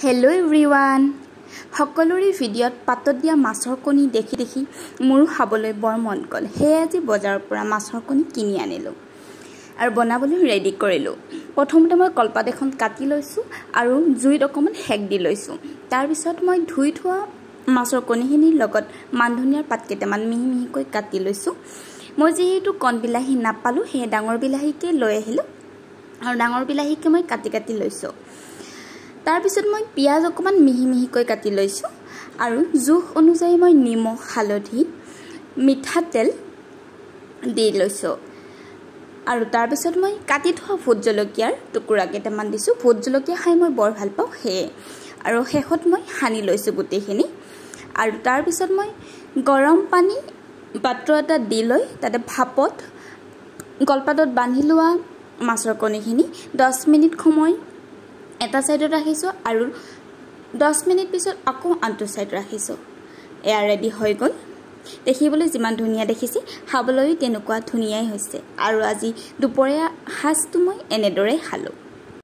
Hello' everyone, সকলোৰে ভিডিঅ'ত পাতত দিয়া মাছৰ কণী দেখি দেখি মোৰো খাবলৈ বৰ মন গ'ল। সেয়ে আজি বজাৰৰ পৰা মাছৰ কণী কিনি আনিলোঁ আৰু বনাবলৈ ৰেডি কৰিলোঁ। প্ৰথমতে মই কলপাত এখন কাটি লৈছোঁ আৰু জুইত অকণমান সেক দি লৈছোঁ। তাৰপিছত মই ধুই থোৱা মাছৰ কণীখিনিৰ লগত মানধনিয়াৰ পাত কেইটামান মিহি মিহিকৈ কাটি লৈছোঁ। মই যিহেতু কণ বিলাহী নাপালোঁ, সেয়ে ডাঙৰ বিলাহীকে লৈ আহিলোঁ আৰু ডাঙৰ বিলাহীকে মই কাটি কাটি লৈছোঁ। তাৰপিছত মই পিঁয়াজ অকণমান মিহি মিহিকৈ কাটি লৈছোঁ আৰু জোখ অনুযায়ী মই নিমখ, হালধি, মিঠাতেল দি লৈছোঁ। আৰু তাৰপিছত মই কাটি থোৱা ভোট জলকীয়াৰ টুকুৰা কেইটামান দিছোঁ। ভোট জলকীয়া খাই মই বৰ ভাল পাওঁ, সেয়ে। আৰু শেষত মই সানি লৈছোঁ গোটেইখিনি। আৰু তাৰপিছত মই গৰম পানী পাত্ৰ এটাত দি লৈ তাতে ভাপত কলপাতত বান্ধি লোৱা মাছৰ কণীখিনি 10 মিনিট সময় এটা ছাইডত ৰাখিছোঁ আৰু 10 মিনিট পিছত আকৌ আনটো ছাইড ৰাখিছোঁ। এয়া ৰেডি হৈ গ'ল। দেখিবলৈ যিমান ধুনীয়া দেখিছে, খাবলৈও তেনেকুৱা ধুনীয়াই হৈছে। আৰু আজি দুপৰীয়া সাজটো মই এনেদৰেই খালোঁ।